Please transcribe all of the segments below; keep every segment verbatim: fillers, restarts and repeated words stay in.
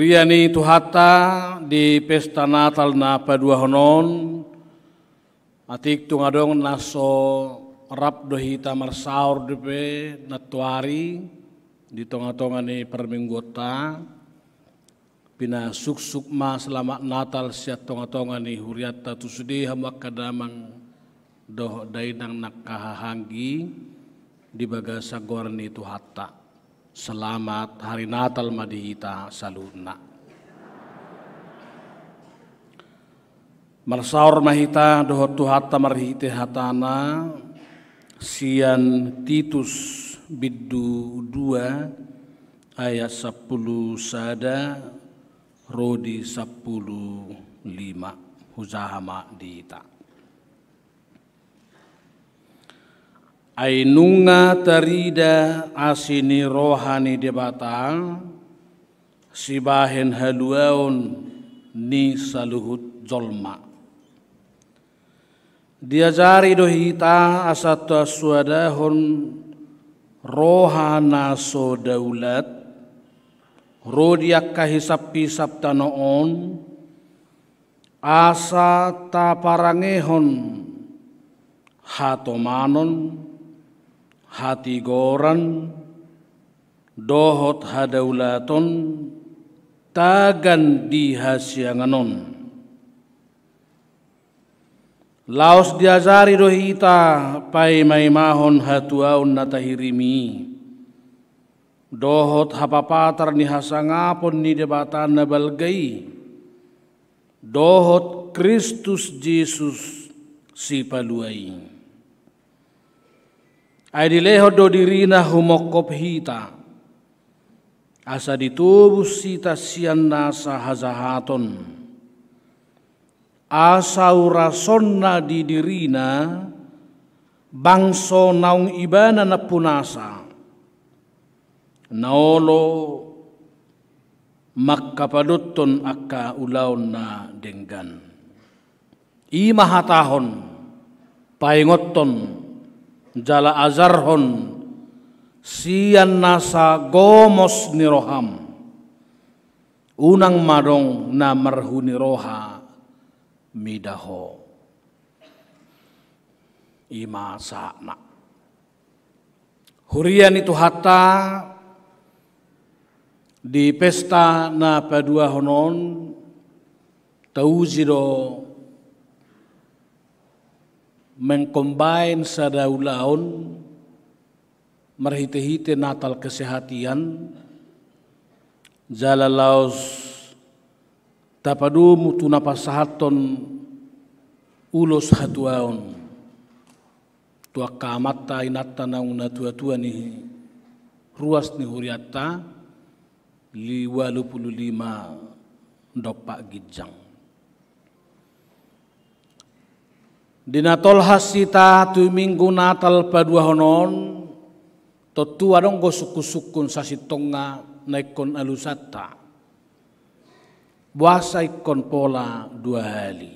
Huria ni Tuhanta, di pesta Natal na paduahon on, atik tung adong na so rap do hita marsaor dope nantoari di tongatonga ni parmingguonta. Pinasuksuk ma selamat Natal sian tongatonga ni hurianta tu sude hamu angka damang dohot dainang na angka hahaanggi di bagasan goar ni Tuhanta. Selamat hari Natal ma di hita saluhutna. Marsaor ma hita dohot Tuhanta marhite hatana sian Titus bindu dua ayat sampulu sada ro di sampulu lima. Hujaha ma di hita. Ai nunga tarida asi ni roha ni Debata sibahen haluaon ni saluhut jolma. Diajari do hita asa tasoadahon roha na so daulat ro di angka hisaphisap tano on, asa taparangehon hatomanon, hatigoran, dohot hadaulaton tagan di hasiangan on. Laos diajari do hita paimaimahon hatuaon na tahirim i, dohot hapapatar ni hasangapon ni Debata na balga i, dohot Kristus Jesus Sipalua i. Ai dilehon do dirina humongkop hita, asa ditobus hita sian nasa hajahaton, asa urasonna di dirina bangso naung ibana nampunasa, na olo mangkapadothon angka ulaon na denggan. I ma hatahon, paingothon, jala ajarhon sian nasa gomos ni roham. Unang ma adong na marhuni roha mida ho. I ma sahatna. Huria ni Tuhanta, di pesta na paduahon on, tauji do mengkombain sada ulaon marhitehite Natal kesehatian, jala laos tapadomu tu na pasahathon ulos hatuaon tu angka amanta inanta naung natuatua ni ruas ni hurianta, ualu pulu lima dompak ginjang. Di na tolhas hita tu Minggu Natal paduahon on, tontu adong do sungkunsungkun sasintongna na ingkon alusanta. Boasa ingkon pola dua hali?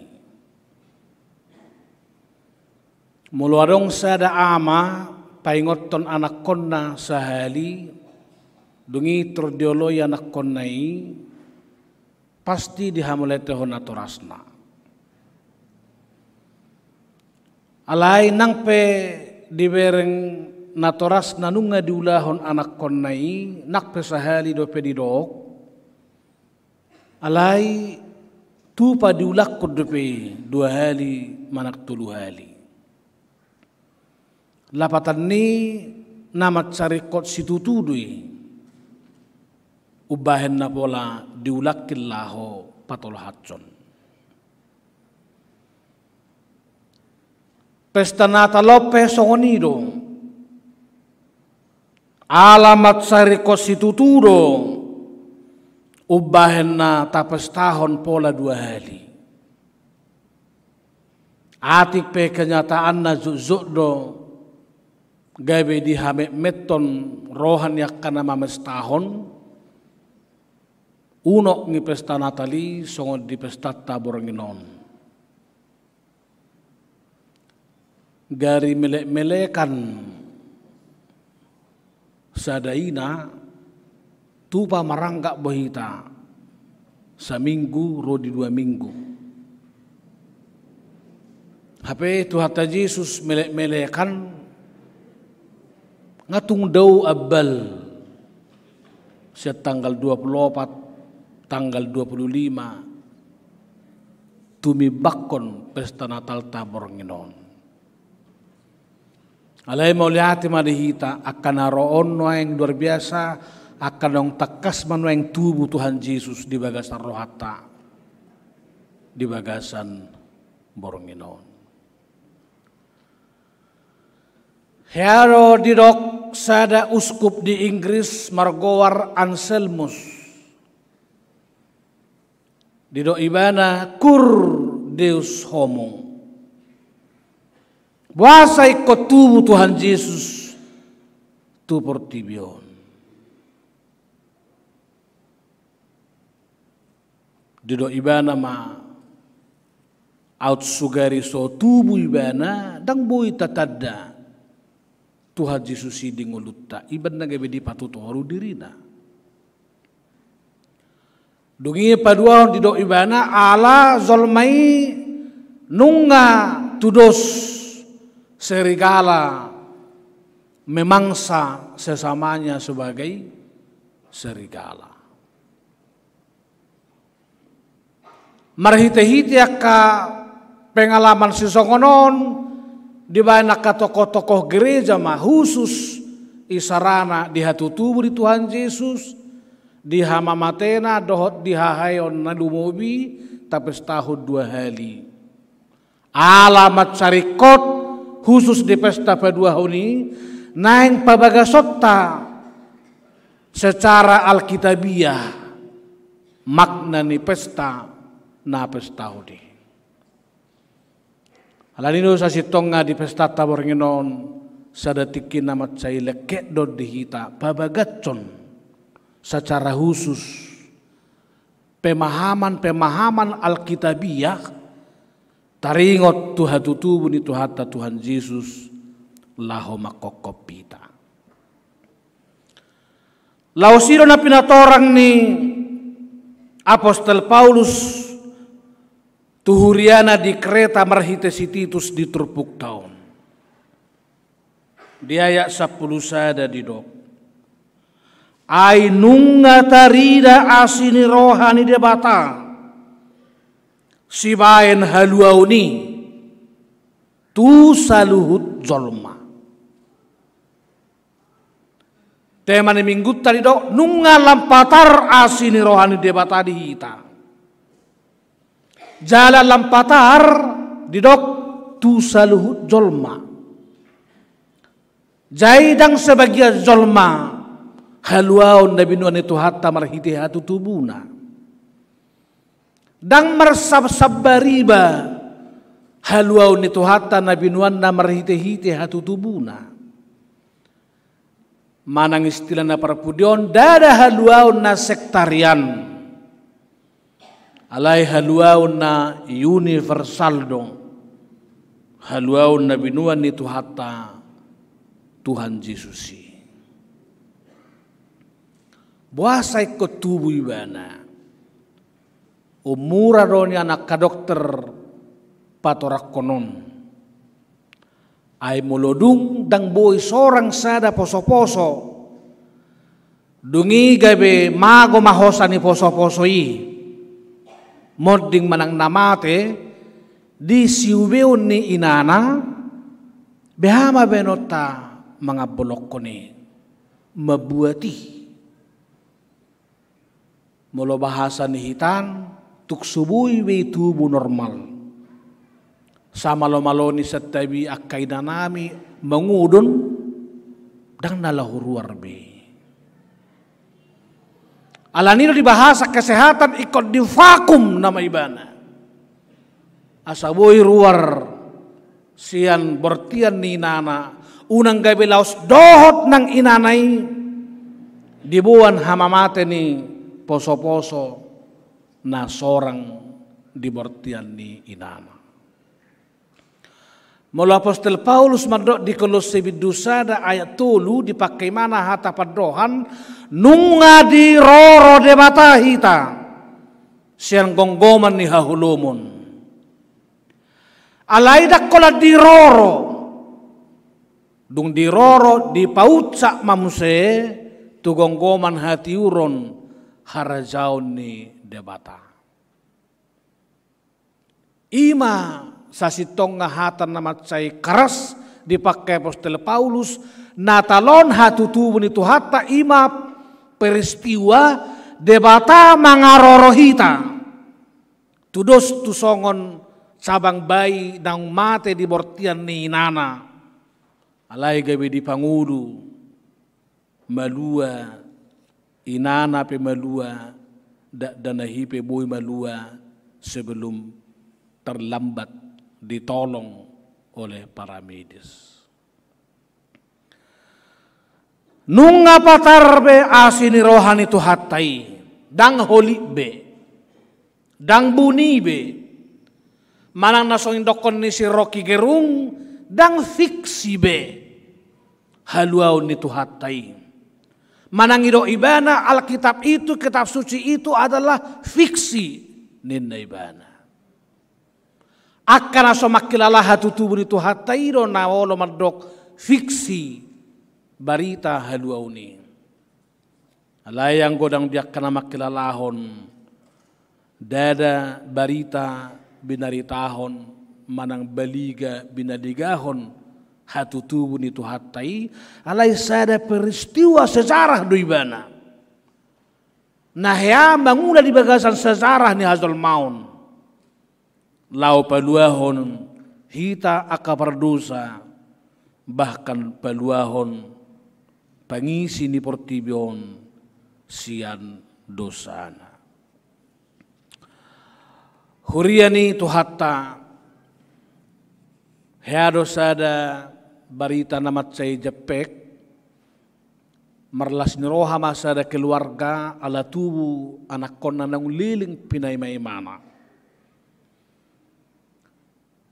Molo adong sada ama paingothon anakkonna sahali, dung i tor dioloi anakkonna i, pasti dihamauliatehon natorasna. Alai nang pe dibereng natorasna nunga diulahon anakkonna i, nang pe sahali dope didok, alai tupa diulakhon dope dua hali manang tolu hali. Lapatan ni na mansai ringkot situtu do i, umbahen na pola diulahon laho patolhashon. Pesta Natal on pe songon i do. Ala mansai ringkot situtu do, umbahen na tapestahon pola dua hali. Atik pe kenyataanna jotjot do, gabe dihametmethon roha ni angka na mamestahon, unok ni pesta Natal i songon di pestanta borngin on. Gari melekmelekan sada ina, tupa maranggap do hita Saminggu ro di dua minggu. Hape Tuhanta Jesus melek-melekan, nga tung dao ambal sian tanggal dua puluh opat, tanggal dua puluh lima, tumimbangkon pesta Natalta borngin on. Alai mauliate ma di hita, angka na ro on nuaeng luar biasa, angka naung tangkas ma nuaeng tubu Tuhan Jesus di bagasan rohanta, di bagasan borngin on. Hea do didok sada uskup di Inggris margoar Anselmus. Didok ibana, cur Deus homo. Boasa ingkon tubu Tuhan Jesus tu portibi on? Didok ibana ma, aut sugari so tubu ibana, ndang boi tatanda Tuhan Jesus i di ngolunta, ibana gabe dipatutuhon dirina. Dung i paduahon didok ibana, ala jolma i nunga tudos serigala memangsa sesamanya sebagai serigala. Marhite-hite angka pengalaman sisongon on, dibaen angka tokoh-tokoh gereja ma khusus isarana di hatutubu ni Tuhan Jesus, di hamamatena dohot di haheheon na lumobi, tapestahon dua hali. Ala mansai ringkot khusus di pesta paduahon i, naeng pabagasonta secara alkitabiah makna ni pesta na pestahon i. Alani do sasintongna di pestanta borngin on, sada tingki na mansai lengket do di hita pabagashon secara khusus pemahaman-pemahaman alkitabiah taringot tu hatutubu ni Tuhanta Tuhan Jesus laho manghophop hita. Laos i do na pinatorang ni apostel Paulus tu huriana di Kreta marhite si Titus di turpukta on. Di ayat sampulu sada didok, ai nunga tarida asi ni roha ni Debata sibaen haluaon i tu saluhut jolma. Tema ni minggunta didok, nunga lam patar asi ni roha ni Debata di hita. Jala lam patar didok tu saluhut jolma. Jadi ndang sebagian jolma haluaon na binoan ni Tuhanta marhite hatutubuna. Ndang marsambariba haluaon ni Tuhanta na binoanna marhite-hite hatutubuna. Manang istilah na parpudi on, ndada haluaon na sektarian. Alai haluaon na universal do. Haluaon na binoan ni Tuhanta, Tuhan Jesus i. Boasa ingkon tubu ibana? Ummura do nian angka dokter patorangkon on. Ai molo dung ndang boi sorang sada poso-poso, dung i gabe mago ma hosa ni poso-poso i. Monding manang na mate di siubeon ni inana, beha ma baenonta mangambolongkon i, mambuat i. Molo bahasa ni hita an, tung so boi be i tubu normal. Samalo-malo ni santabi angka inanami mangodon, ndang na laho ruar be. Alani do di bahasa kesehatan ingkon divakum nama ibana. Asa boi ruar sian bortian ni inana, unang gabe laos dohot nang inana i diboan hamamate ni poso-poso na sorang di bortian ni inana. Molo apostel Paulus mandok di Kolosse bindu sada ayat tolu, dipangke ibana hata pandohan, nunga diroro Debata hita. sian gomgoman ni haholomon. Alai ndang holan diroro. Dung diroro dipaunsak ma muse tu gomgoman hatiuron harajaon ni Debata. I ma sasintongna hata na mansai karas dipangke apostel Paulus, na talon hatutubu ni Tuhanta i ma peristiwa Debata mangaroro hita. Tudos tu songon cabang bai naung mate di bortian ni inana. Alai gabe dipangolu, malua, inana pe malua, dakdanak i pe boi malua sebelum terlambat ditolong oleh para medis. Nunga patar be asi ni roha ni Tuhanta i, ndang holit be, ndang buni be. Manang na songon didokkon ni si Rocky Gerung, ndang fiksi be haluaon ni Tuhanta i. Manang didok ibana, Alkitab itu, kitab suci itu adalah fiksi, ninna ibana. Angka na so mangkilala hatutubu ni Tuhanta i do na olo mandok fiksi barita haluaon i. Alai anggo dang di angka na mangkilalahon, ndada barita binaritahon manang baliga binaligahon hatutubu ni Tuhanta i, alai sada peristiwa sejarah do ibana na hea mangula di bagasan sejarah ni hajolmaon. Laho paluahon hita angka pardosa, bahkan paluahon pangisi ni portibi on sian dosana. Huria ni Tuhanta, hea do sada barita na mansai jempek, marlas ni roha ma sada keluarga ala tubu anakkonna naung leleng pinaimaimana.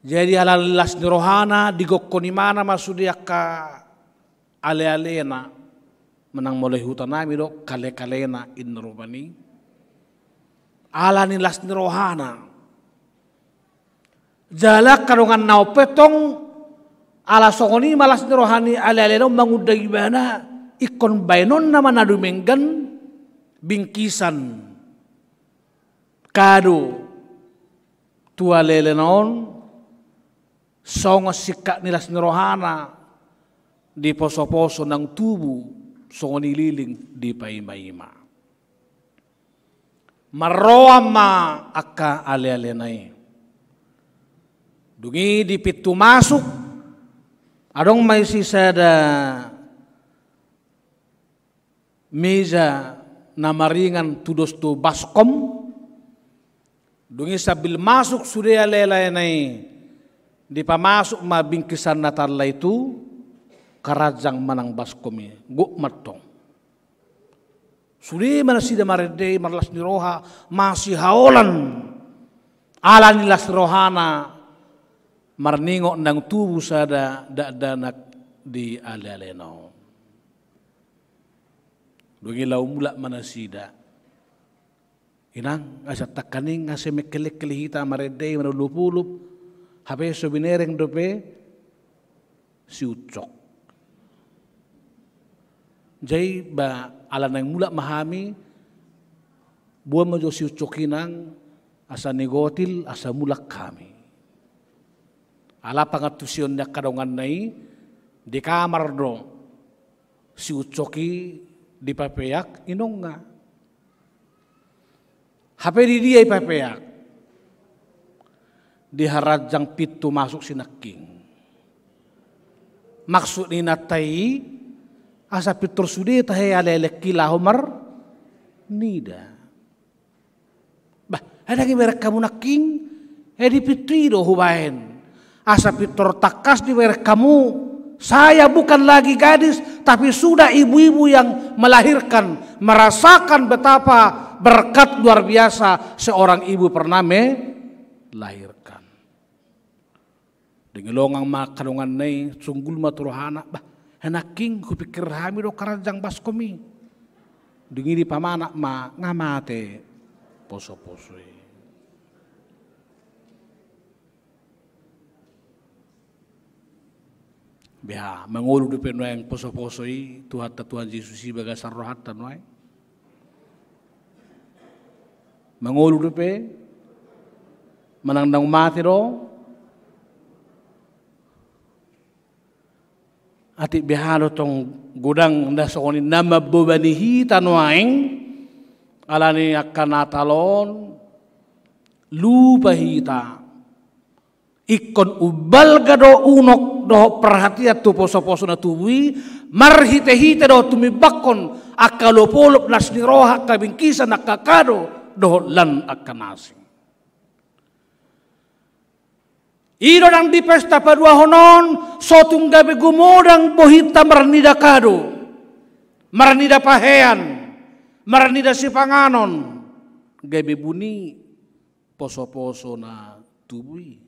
Jadi ala las ni rohana digokkon imana ma sude angka alealena, manang molo di hutanami do kalekalena inna rupani. Ala ni las ni rohana. Jala angka dongan na ompetong, ala songon i ma las ni roha ni alealena on mangundang ibana, ingkon baenonna ma na dumenggan bingkisan kado tu alealena on, songon singkat ni las ni rohana, di posoposo naung tubu, songon i leleng dipaimaima. Marroan ma angka alealena i. Dung i di pintu masuk, adong ma disi sada meja na maringan tudos tu baskom. Dung i sambil masuk sude alealena i, dipamasuk ma bingkisan na talla i tu karanjang manang baskom i, gok mantong. Sude ma nasida marende i marlas ni roha, masihaolan ala ni las ni rohana, marningot naung tubu sada dakdanak di alealena on. Dung i laho mulak ma nasida. Inang, asa tangkaning asa mengkelengkel hita marende i manulupulup, hape so binereng dope si Ucok. Jadi ba ala naeng mulak ma hami, boan ma jo si Ucok inang, asa nigotil asa mulak hami. Ala pangantusion ni angka donganna i, di kamar do si Ucok i dipapeak inongna. Hape di dia ipapeak? Di haranjang pintu masuk si nangkin. Maksud ni inanta i, asa pintor sude tahe alealengki laho marnida. Bah, ai ndang ibereng hamu nangkin, ai di pintu i do hubaen. Asa pintor tangkas dibereng hamu, saya bukan lagi gadis, tapi sudah ibu-ibu yang melahirkan, merasakan betapa berkat luar biasa seorang ibu pernah melahirkan. Dung i longang ma angka donganna i, sunggul ma tu rohana, bah, nangkin hupikir hami do karanjang baskom i. Dung i dipamanat ma, nga mate. poso-poso i. Beha, mangolu dope nuaeng poso-poso i, Tuhanta Tuhan Jesus i bagasan rohanta nuaeng. Mangolu dope, manang naung mate do, atik beha do tong godang na songon i na mambobani hita nuaeng, alani angka Natal on, lupa hita. Ingkon umbalga do unok dohot parhatian tu poso-poso na tubu i, marhite-hite dohot tumimbangkon angka olop-olop, las ni roha, angka bingkisan, angka kado, dohot lan angka na asing. I do nang di pesta paduahon on, so tung gabe gumodang bohinta marnida kado, marnida pahean, marnida sipanganon, gabe buni poso-poso na tubu i.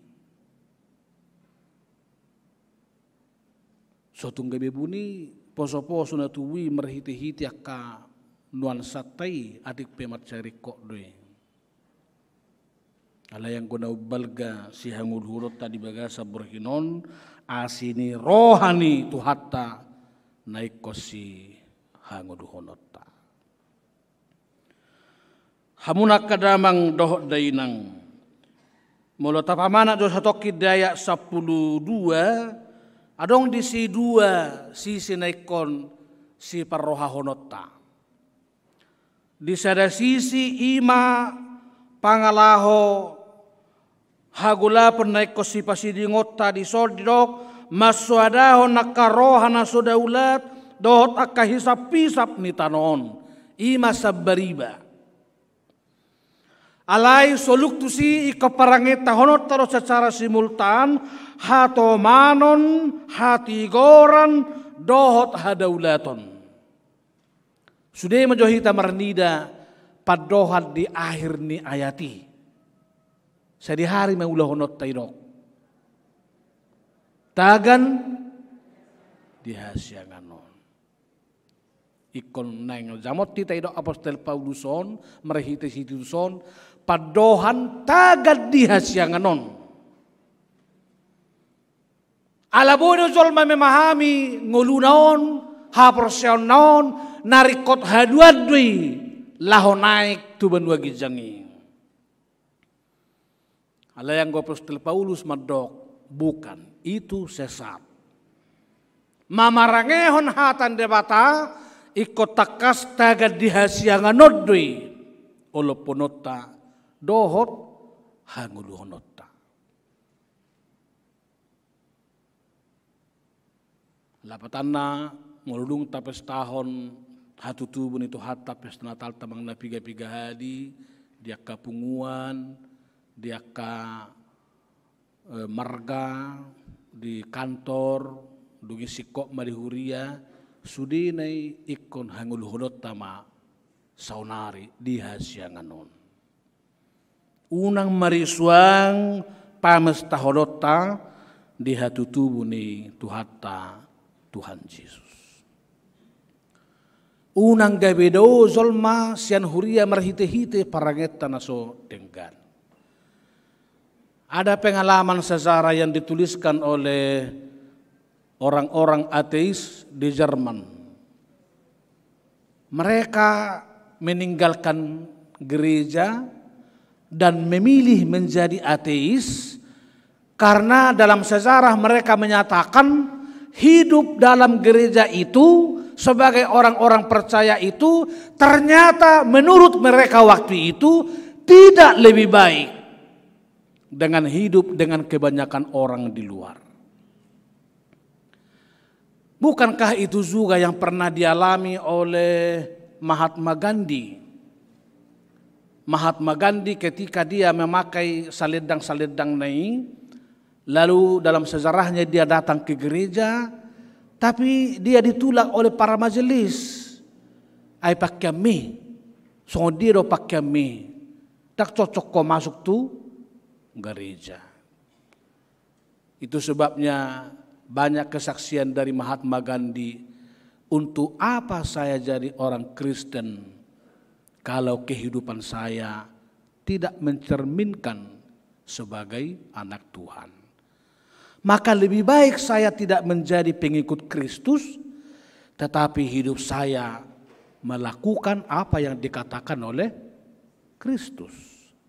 So tung gabe buni poso-poso na tubu i marhite-hite angka nuansanta i, atik pe mansai ringkot do i. Alai anggo na umbalga sihangoluhononta di bagasan borngin on, asi ni roha ni Tuhanta na ingkon sihangoluhononta. Hamu angka damang dohot dainang, molo tapamanat do satongkin di ayat sampulu dua, adong disi dua sisi na ingkon siparrohahononta. Di sada sisi i ma pangalaho hagolapon na ingkon sipasidingonta, dison didok, mansoadahon angka roha na so daulat dohot angka hisap-hisap ni tano on, i ma sambariba. Alai solup tusi ingkon parangetahononta do secara simultan hatomanon, hatigoran, dohot hadaulaton. Sude ma jo hita marnida pandohan di akhir ni ayat i. Sadihari ma ulahononta i dok. Tagan di hasiangan on. Ingkon naeng jamot hita i dok apostel Paulus on, marhite si Titus on, pandohan tagan di hasiangan on. Ala boi do jolma memahami ngoluna on, haporseaonna on, na ringkot haduan do i laho naek tu banua ginjang i. Alai anggo apostel Paulus mandok, bukan, itu sesat. Mamarangehon hata ni Debata, ingkon tangkas tagan di hasiangan on do i olopkononta dohot hangoluhononta. Lapatanna, molo dung tapestahon hatutubu ni Tuhanta, pesta Natalta manang na piga-piga hali, di angka punguan, di angka, eh, marga, di kantor, dung i singkop ma di huria, sudena i ingkon hangoluhononta ma saonari di hasiangan on. Unang marisuang pamestahononta di hatutubu ni Tuhanta, Tuhan Jesus. Unang gabe dao jolma sian huria marhite-hite parangenta na so denggan. Ada pengalaman sejarah yang dituliskan oleh orang-orang ateis di Jerman. Mereka meninggalkan gereja dan memilih menjadi ateis karena dalam sejarah mereka menyatakan hidup dalam gereja itu sebagai orang-orang percaya itu ternyata menurut mereka waktu itu tidak lebih baik dengan hidup dengan kebanyakan orang di luar. Bukankah itu juga yang pernah dialami oleh Mahatma Gandhi? Mahatma Gandhi ketika dia memakai selendang-selendangna i, lalu dalam sejarahnya dia datang ke gereja, tapi dia ditolak oleh para majelis. Ai pakeanmi, songon dia do pakeanmi, ndang cocok ho masuk tu gereja. Itu sebabnya banyak kesaksian dari Mahatma Gandhi, untuk apa saya jadi orang Kristen kalau kehidupan saya tidak mencerminkan sebagai anak Tuhan. Maka lebih baik saya tidak menjadi pengikut Kristus, tetapi hidup saya melakukan apa yang dikatakan oleh Kristus,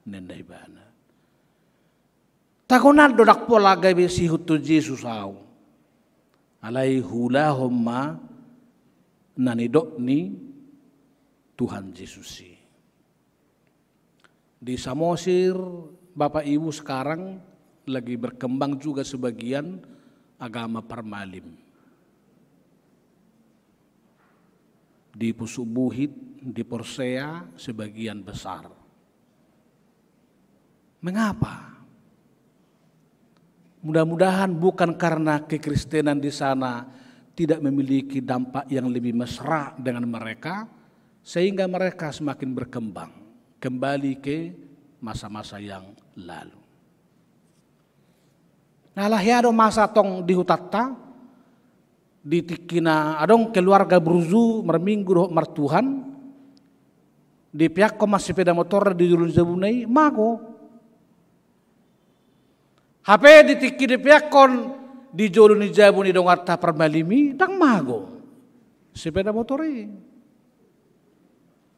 ninna ibana. Tagonan do ndang pola gabe siihuthon Jesus ahu. Alai huulahon ma na nidok ni Tuhan Jesus i. Di Samosir, Bapak Ibu, sekarang lagi berkembang juga sebagian agama parmalim. Di Pusuk Buhit, di Porsea, sebagian besar. Mengapa? Mudah-mudahan bukan karena kekristenan di sana tidak memiliki dampak yang lebih mesra dengan mereka, sehingga mereka semakin berkembang kembali ke masa-masa yang lalu. Nah, laho hea do masa tong di hutanta, di tingki na adong keluarga burju marminggu dohot martuhan, dipeakkon ma sepeda motor di jolo ni jabuna i, mago. Hape di tingki dipeakkon di jolo ni jabu ni donganta parmalim i, ndang mago sepeda motor i.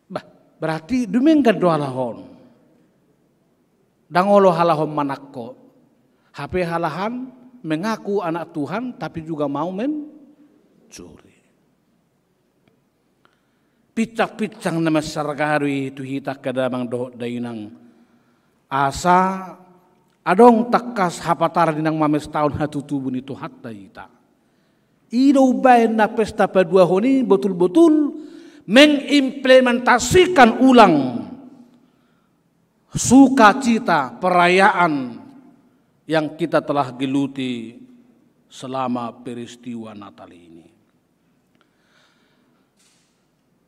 Bah, berarti dumenggan do halak on. Ndang olo halak on manangko. Hape halak an mengaku anak Tuhan, tapi juga mau mencuri. Pinsang-pinsang na mansargado i tu hita angka damang dohot dainang. Asa adong tangkas hapataran ni na mamestahon hatutubu ni Tuhanta hita. I do umbahen na pesta paduahon i botul-botul mengimplementasikan ulang sukacita perayaan yang kita telah geluti selama peristiwa Natal ini.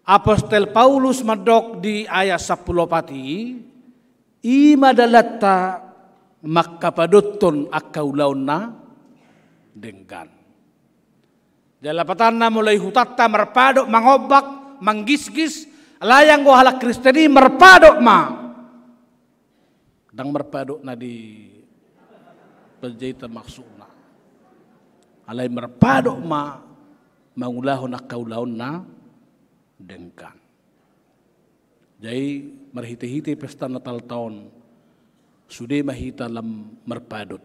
Apostel Paulus mandok di ayat sampulu opat i, i ma dalanta mangkapadothon angka ulaon na denggan. Jala patanna molo di hutanta marpadot, mangombak, manggisgis, alai anggo halak Kristen i marpadot ma. Ndang marpadot na di Panjaitan maksudna. Alai marpadot ma mangulahon angka ulaon na denggan. Jadi marhite-hite pesta Natalta on, sude ma hita lam marpadot.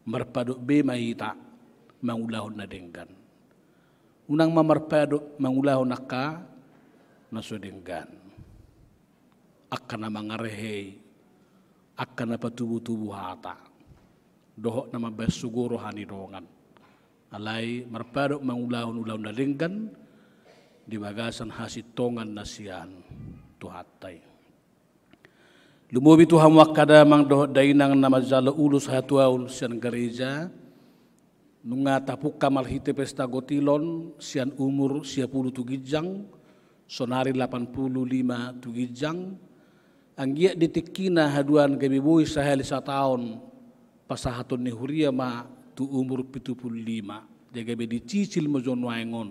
Marpadot be ma hita mangulahon na denggan. Unang ma marpadot mangulahon angka na so denggan. Angka na mangarehei, angka na patubu-tubu hata, dohot na mambahen sugoro hanidongan. Alai marpadot mangulahon ulaon na denggan di bagasan hasintongan na sian Tuhanta i. Lumobi tu hamu angka damang dohot dainang na manjalo ulos hatuaon sian gareja, nunga tapungka marhite pesta gotilon sian umur sia pulu tu ginjang, sonari lapan pulu lima tu ginjang, anggiat di tingkina haduan gabe boi sahali sataon pasahaton ni huria ma tu umur pitu pulu lima, jadi gabe dicicil ma jo nuaeng on.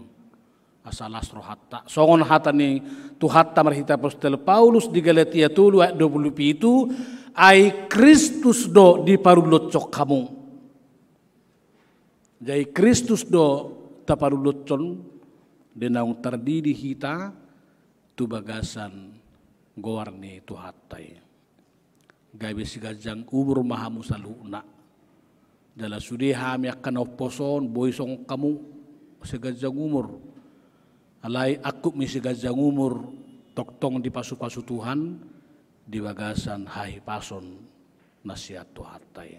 Asa las rohanta. Songon hata ni Tuhanta marhite apostel Paulus di Galatia tolu ayat dua pulu pitu, ai Kristus do diparullothon hamu. Jadi Kristus do taparullothon di naung tardidi hita tu bagasan goar ni Tuhanta i. Gabe siganjang umur ma hamu saluhutna. Jala sude hami angka na ompos on boi songon hamu siganjang umur. Alai angkup ni siganjang umur tongtong dipasu-pasu Tuhan di bagasan hahipason na sian Tuhanta i.